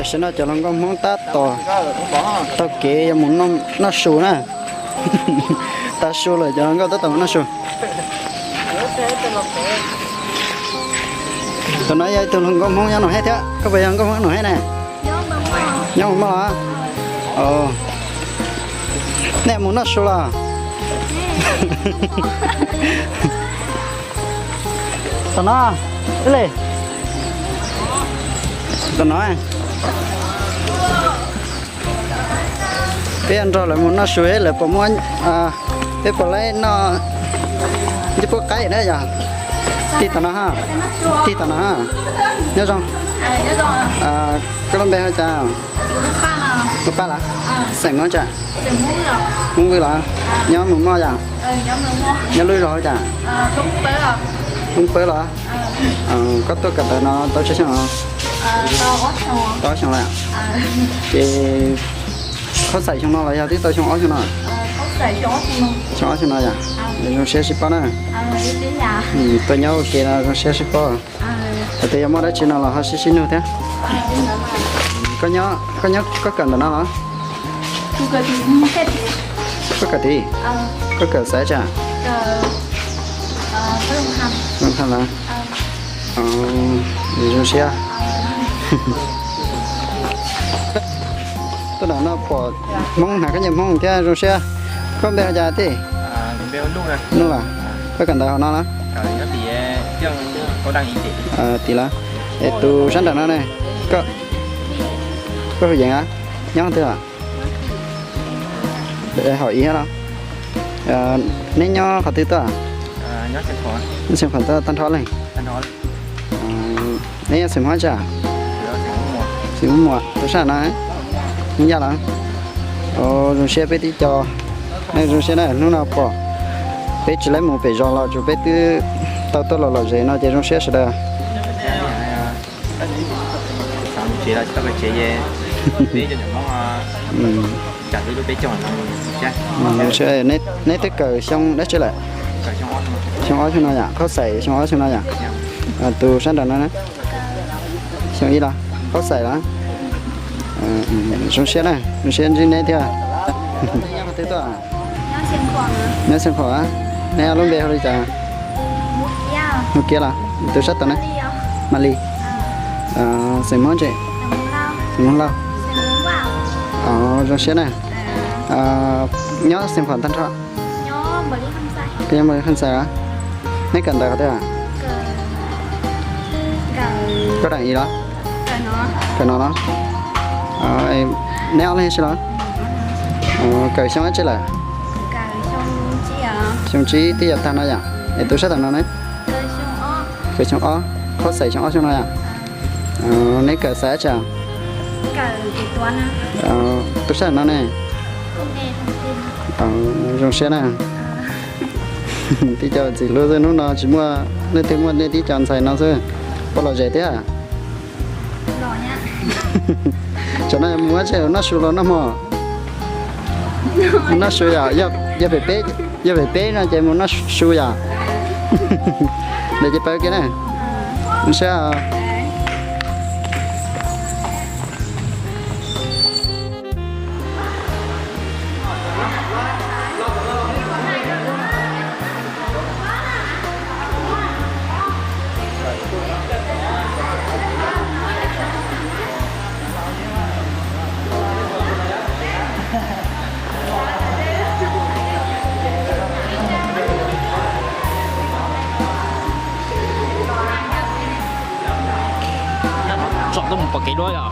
Tam sim no cov hluas nkauj Hmoob tab tom taug kev yuav mus noj su na. Tav su lawm cov hluas nkauj tab tom mus noj su. Tus no yog ib tug hluas nkauj Hmoob nyob Nus Hej thiab. Koj puas yog hluas nkauj Hmoob Nus Hej ne? Nyob Nus Moj los? Nej mus noj su los? Tom no, ib li. Tom no, peb nrog lawv mus noj su, lawv puas muab, peb puas laib noj ncej puab qaib na yog? Tig tom no ha, tig tom no ha. Nyob zoo. Koj lub npe hu cas? Lub Paj los? Xeem Hmoob tsa? Hmoob Vwj los? Nyob Nus Moj yom? Nyob lub zos hu cas? Hmoob Pawb los? Koj tuaj kawm ntawv no tau tsawg xyoo? Tau ob xyoo lawm. Ces khaub xaim xyoo no los yog twb tau xyoo ob xyoo no? Xyoo ob xyoo no yom? Zoo siab sib paub na. Tuaj nyob ua ke no zoo siab sib paub. Hais tias yog muaj dab tsi no los ho sib sib nug thiab. Koj nyob, koj kawm ntawm no los? Koj kawm tid? Koj kawm xav tsa? Zoo siab. Tuaj nram no pom Hmoob hnav khaub ncaws Hmoob thiab zoo siab. Koj npe hu cas tij? Nuj los? Koj kawm ntawv hauv no los? Tim los? Es tus sab nraum no ne? Koj hu yeev os? Nyob twg os? Hauv ib los? Neb nyob qhov twg tuaj? Nyob Xeev Khuam tuaj tag nrho leej. Neb yog xeem Hmoob tsi? Xeem Hmoob Muas, tus sab no, Hmoob Yaj los? Zoo siab peb tib co, nej zoo siab na, hnub no pom peb tsis laib mus pem zos los tsuas peb twb tau tuaj los lom zem no ces zoo siab sawv daws. Zoo siab, neb twb kawm xyoo dab tsi lawm? Xyoo ob xyoo no yom, khaub xaim xyoo ob xyoo no yom? Tus sab nraum no na? Xyoo ib los? Khaub xaim los? Zoo siab na, zoo siab ntsib neb thiab. Nyob Xeev Khuam, neb lub npe hu li cas? Hu Kiab los? Tus sab tod ne? Mas Lis. Xeem Hmoob tsi? Xeem Hmoob Lauj. Zoo siab na. Nyob Xeev Khuam tag nrho? Koj nyob Npam Lis Kham Xais los? Neb kawm ntawv qhov twg? Koj daim i los? Kawm no los? Neb ob leeg si los? Kawm xyoo dab tsi lawm? Xyoo tsib twb yuav tag no yom? Es tus sab tom no ne? Kawm xyoo ob, khaub xaim xyoo ob xyoo no yom? Neb kawm xav dab tsi? Tus sab tom no ne? Zoo siab na. Tib co txiv hlub xwb, hnub no tsis muaj leej twg, muaj nej tib co ntxhais no xwb. Puas lom zem thiab? Tam no mus ua tsi, noj su los noj hmo? Noj su yom, yog pem peb, yog pem peb no ces mus noj su yom. Ntawd ces pawg kiag na. Zoo siab. Tsom tuaj mus pom kev dua yom.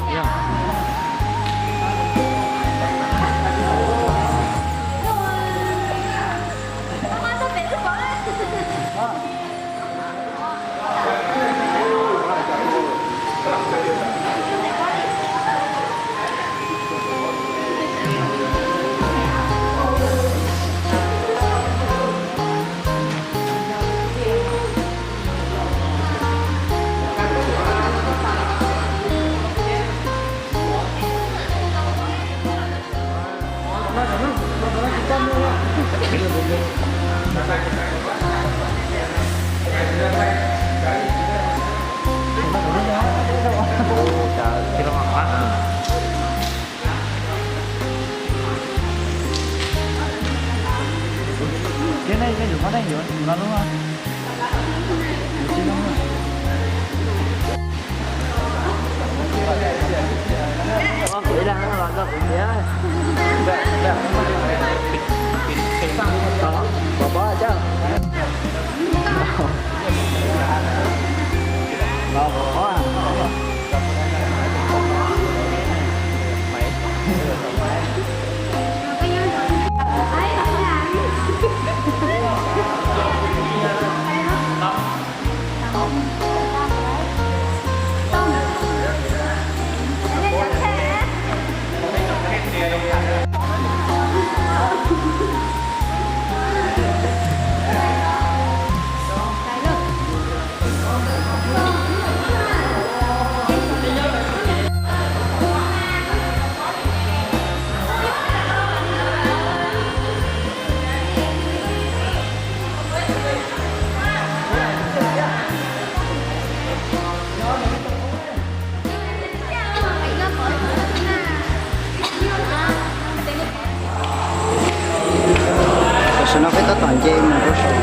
Tam sim no peb tab tom nce mus rau saum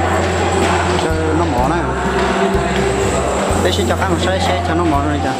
chaw noj mov na. Peb sib cov qab mus saib seb chaw noj mov zoo li cas.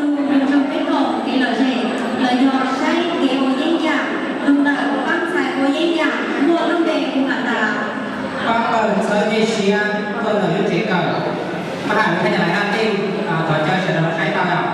Tus nrog peb koom kev lom zem los yog saib kev ua yeeb yam, tus ntawm pab ntxhais ua yeeb yam muaj lub npe hu has tas Pab Pawg Txawj Ncej Siab tuaj ntawm lub tsev kawm. Mab Ham Thaj Nyas Lais Haj Tej, thov caw sawv daws los saib tau yom.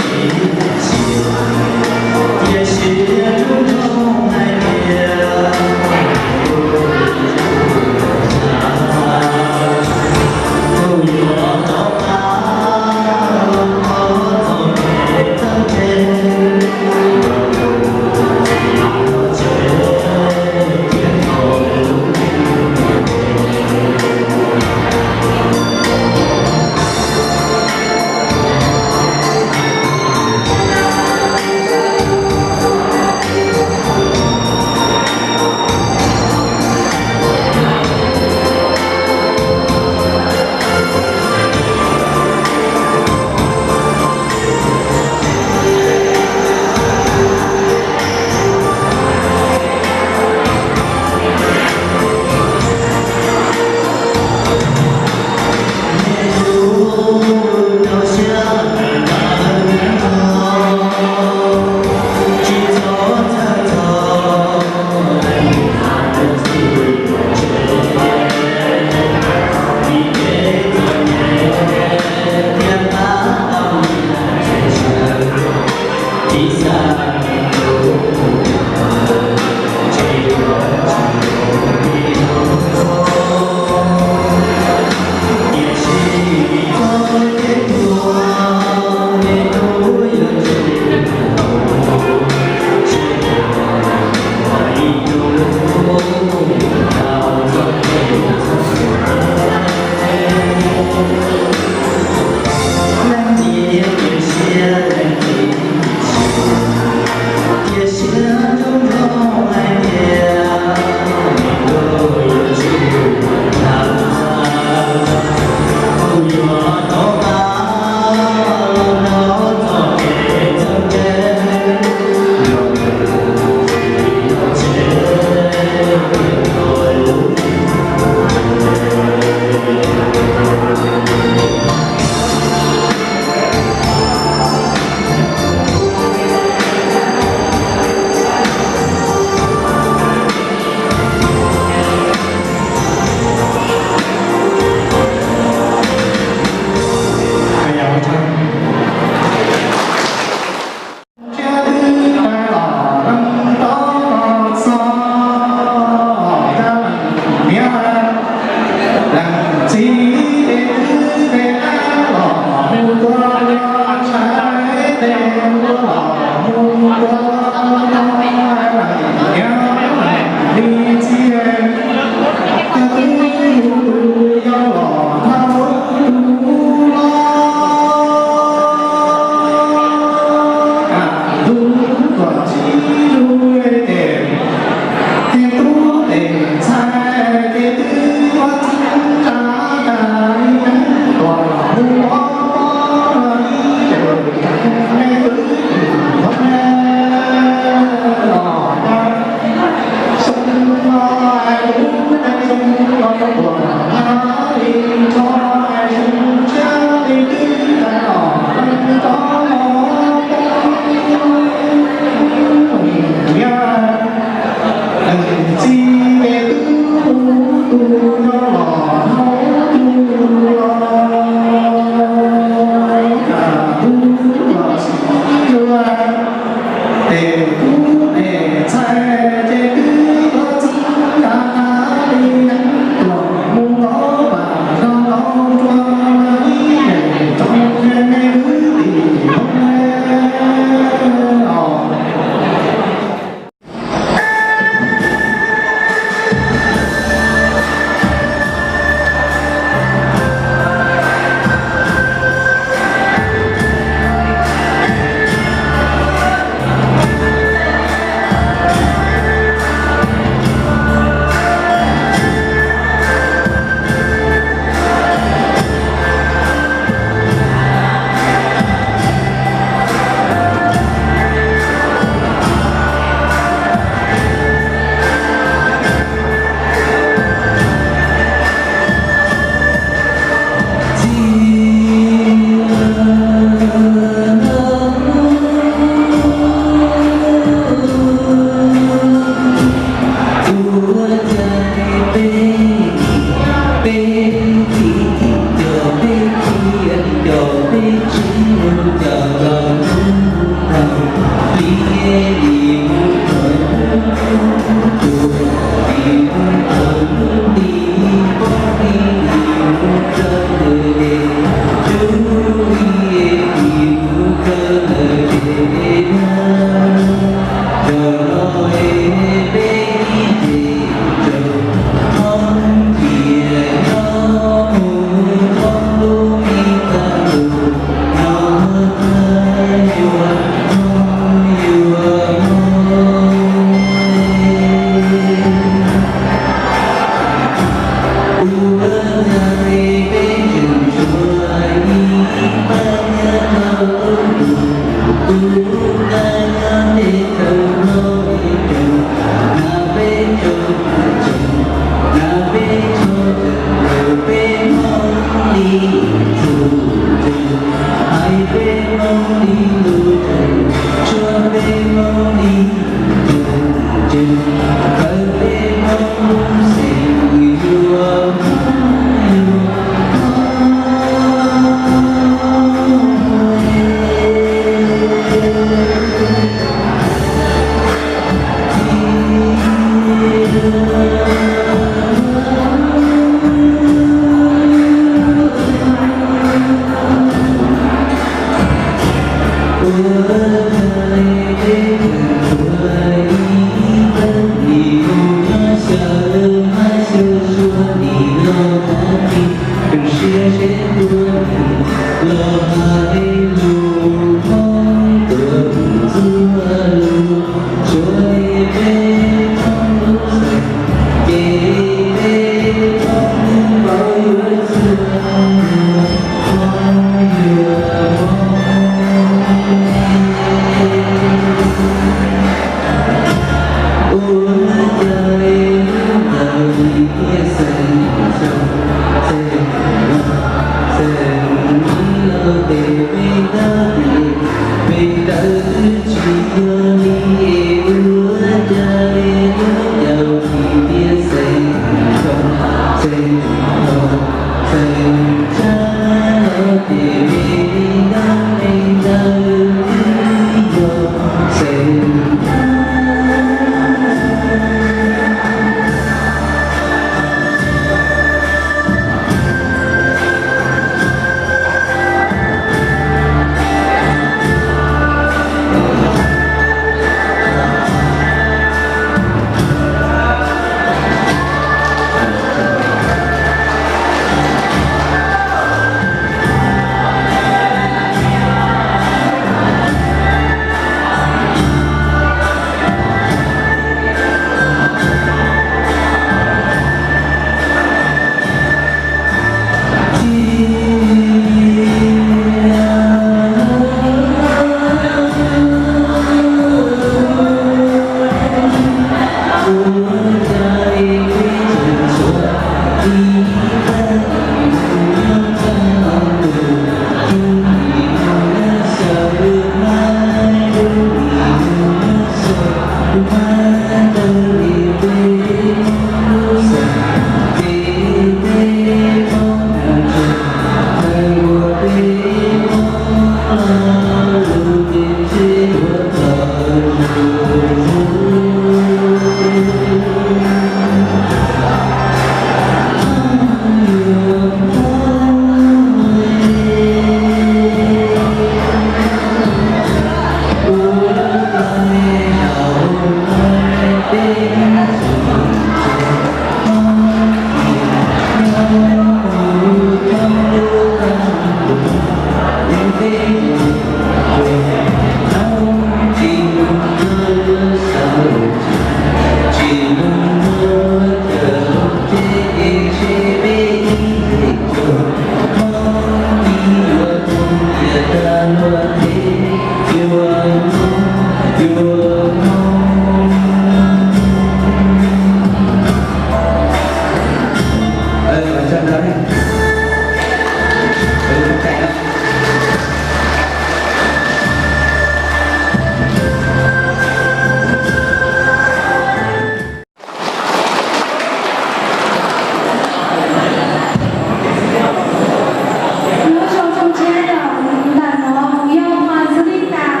Ntawm no yog Hmoob xws li tas,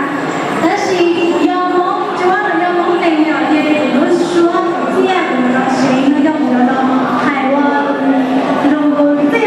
tab sis yog Hmoob Cuab los yog Hmoob Nees yom, ces kuv lub suab kuv txiaj kuv los seev no yog kuv los hais ua lus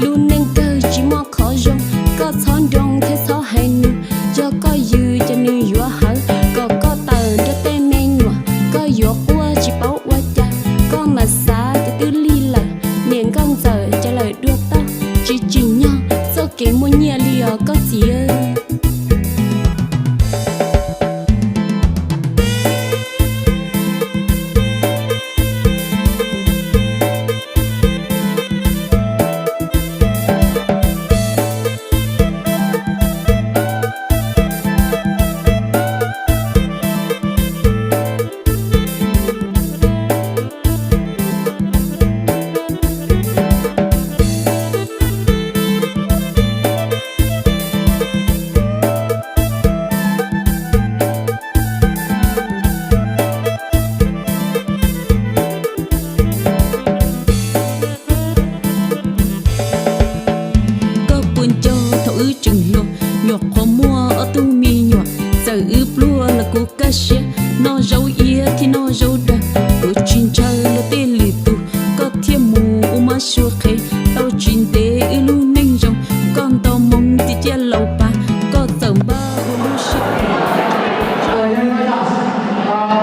Lub neej kawg tsis muaj qhov zoo, koj txhob nroo thiab txhob hais nws. Yog koj yws ces nws yuav hawv, kom koj tawm nrog tej me nyuam. Koj yuav quaj tsis paub ua cas, koj mam xav ces twb lig lawm. Niam nkauj ntxawm ces lawm dua toj, tsis tsim nyog txoj kev muaj nyiaj li os koj txiv. Koj puas nco thaum wb tseem hluas, nyuam qhuav muaj ob tug me nyuam, txawm wb pluag los kuv kaj siab, noj zaub iab thiab noj zaub daws, kuv tsis ntshaw luag tej lwm tus, koj thiaj mus ua mab sua qhev, tau tsis ntev wb lub neej zoo, koj nto moo tiag ciaj laus pas, koj txawm npaj ua lub siab.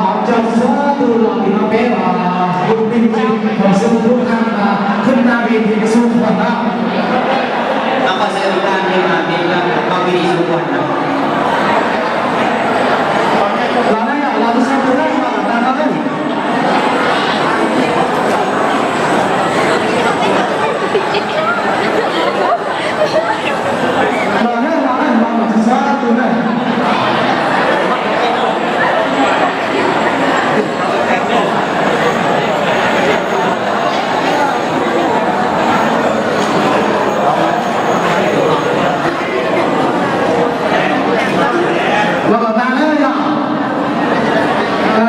Thov caw txhua tus los tim no peb los ua plig rau xib hwb Hmoob Khaj khwb ntaj vij thi xub thuam na. Los na yom, los tus xib hwb Hmoob Khaj los tag no na. Los na, los na, los txhua tus na. Los kom tag na yom.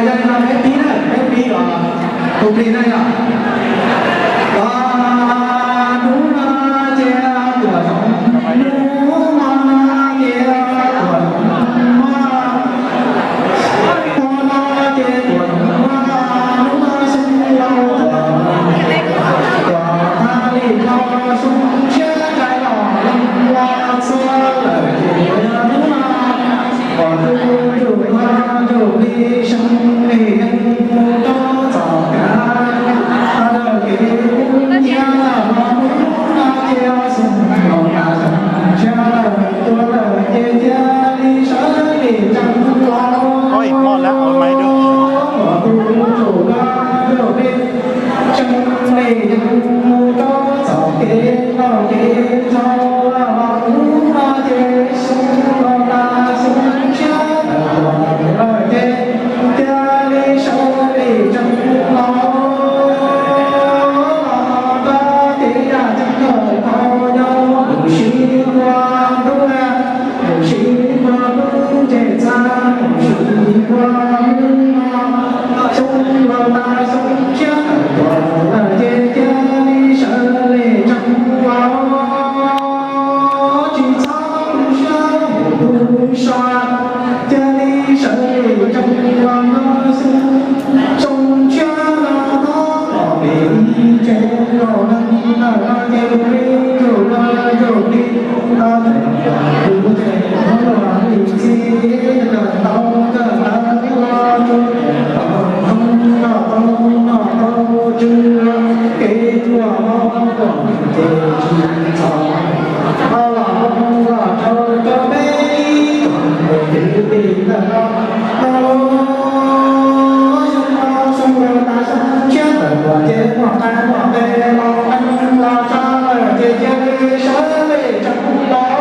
Yog li no peb pib na, peb pib os, tus plig na yom. Hnub no ces tuam zoov, hnub no ces tuam zoov, hnub no ces tuam zoov, hnub no xyoo laus tuam, tuam tag li no xyoo tshiab ntshai los leej ua txhua lawm ces hnub no kom tus tsum no tsum li seev li yeej mus rau txom kav, tau dawm kev kub nciab los hnub no ces xyoo laus tas xyoo tshiab lawm tuaj lawm ces cia li sawv li tseem laus kom tus tsum no tsum li seev li yeej mus rau txom kev noj kev haus los hnub no ces xyoo laus tas xyoo tshiab lawm ces cia li sawv li tseem laus los rau kev yam tseem kawm tau nyob mus sib ntua ntuj, mus sib ntua ntuj ces txaj, mus sib ntua ntuj no xyoo laus tas xyoo tshiab tuaj lawm ces cia li sawv li tseem laus, tsis txhob tu siab mus tu so, cia li sawv li tseem laus no xyoo tshiab no tau kom pib tsev laus neeg lawm no ces mus li tsum no tsum li, tau tseem laus tus tseem thoob luag li txij kawm tau kawm ntawv ua tsuj tau noj tau noj tau tswv kev ua hauj lwm ces tsis txhob los los rau rau peb tus kwv tij ntawm no. Xyoo no xyoo laus tas xyoo tshiab tawm tuaj ces muaj qab muaj qe los qee los tsa lawm ces cia li sawv li tseem laus.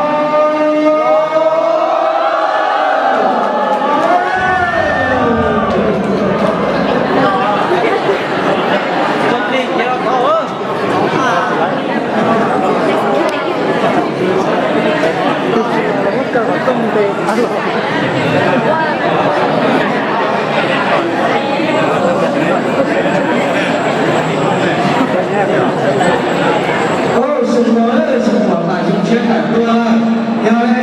Xyoo no xyoo laus tas xyoo tshiab tawm tuaj lawm, yog li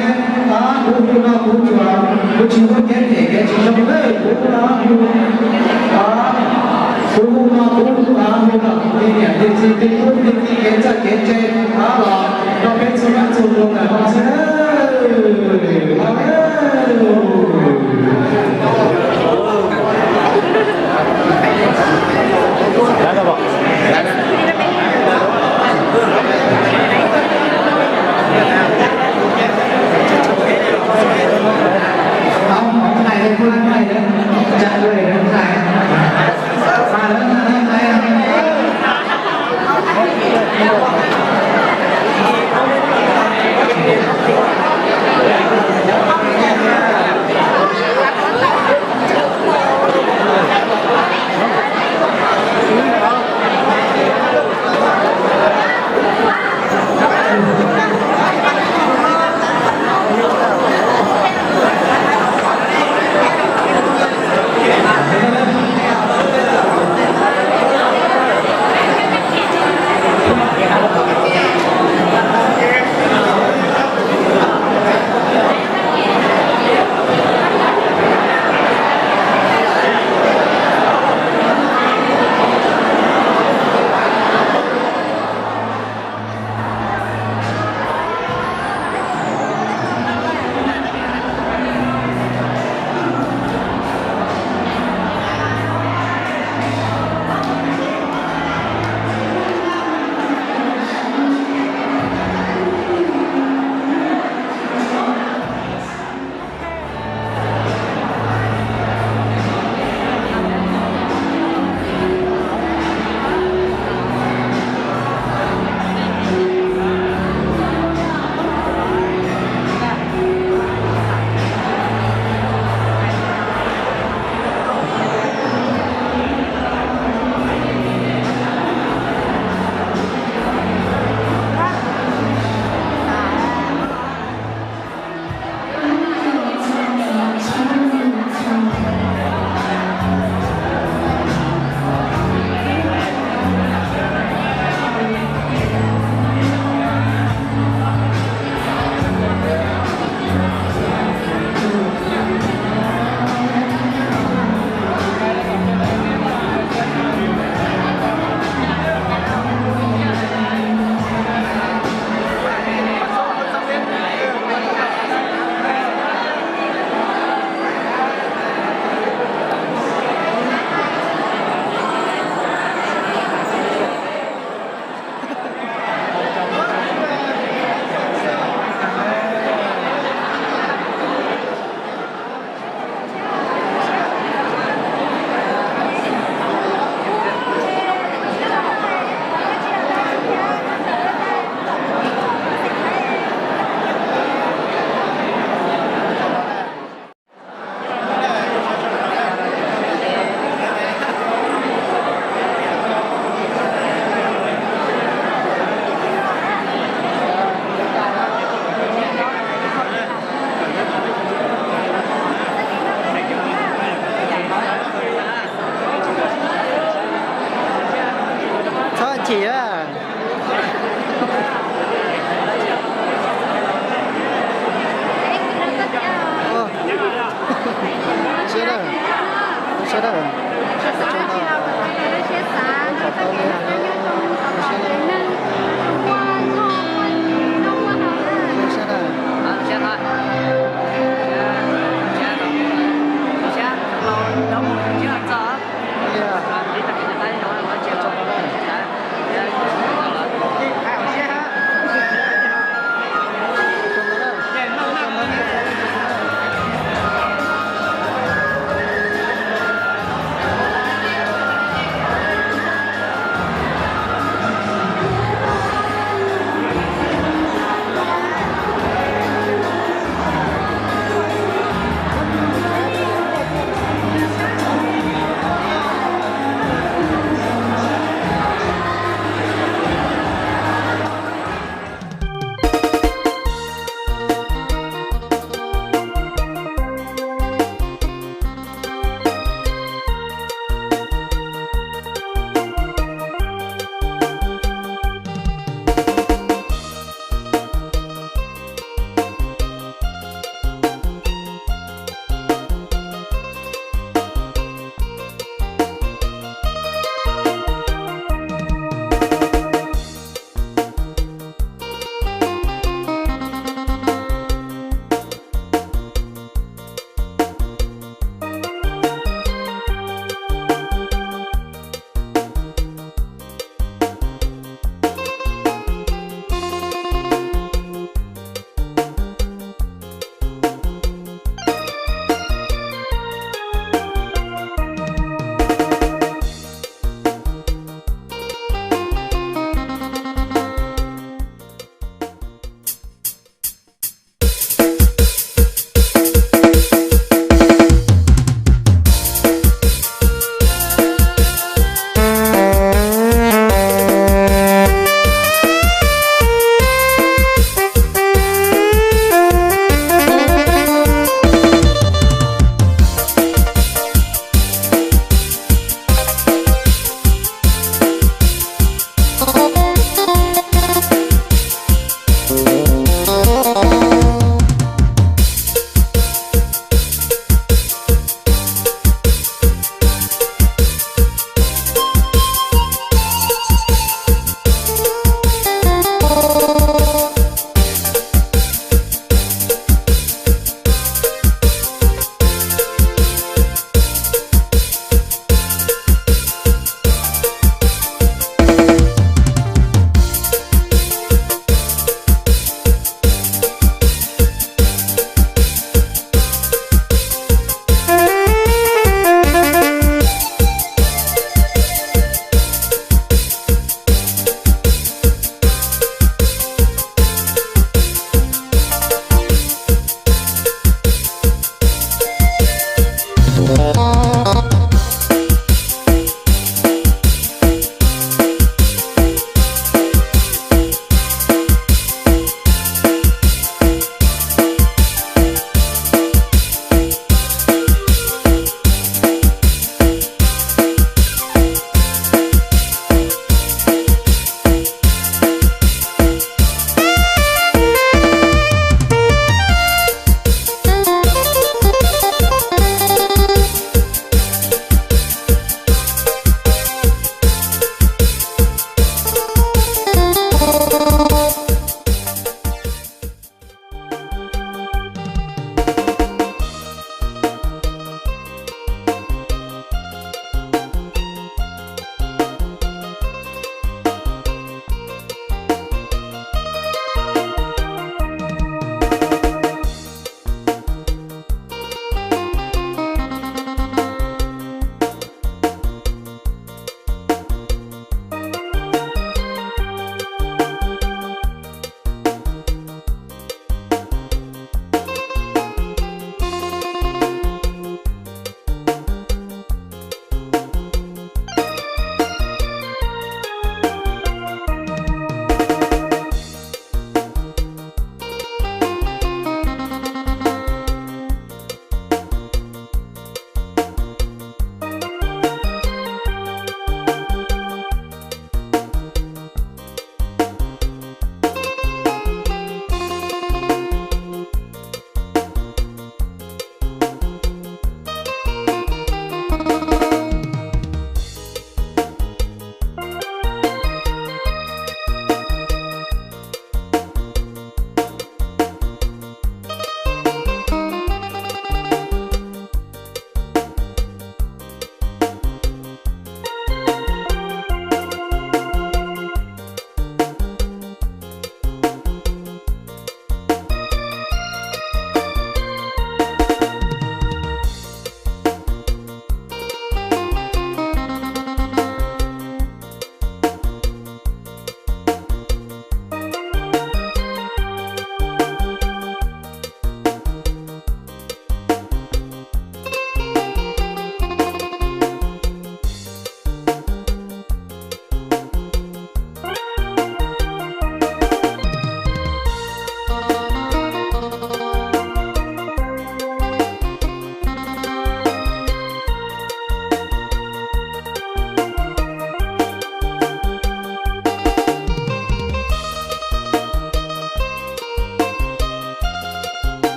kuv hu no kuv tsuas, kuv tsis muaj kev phem kev tsis zoo na, kuv hu no hu, kuv hu no kuv hu no hu kom kuv niam kuv txiv, kuv tub kuv tij kev txawj kev ntse los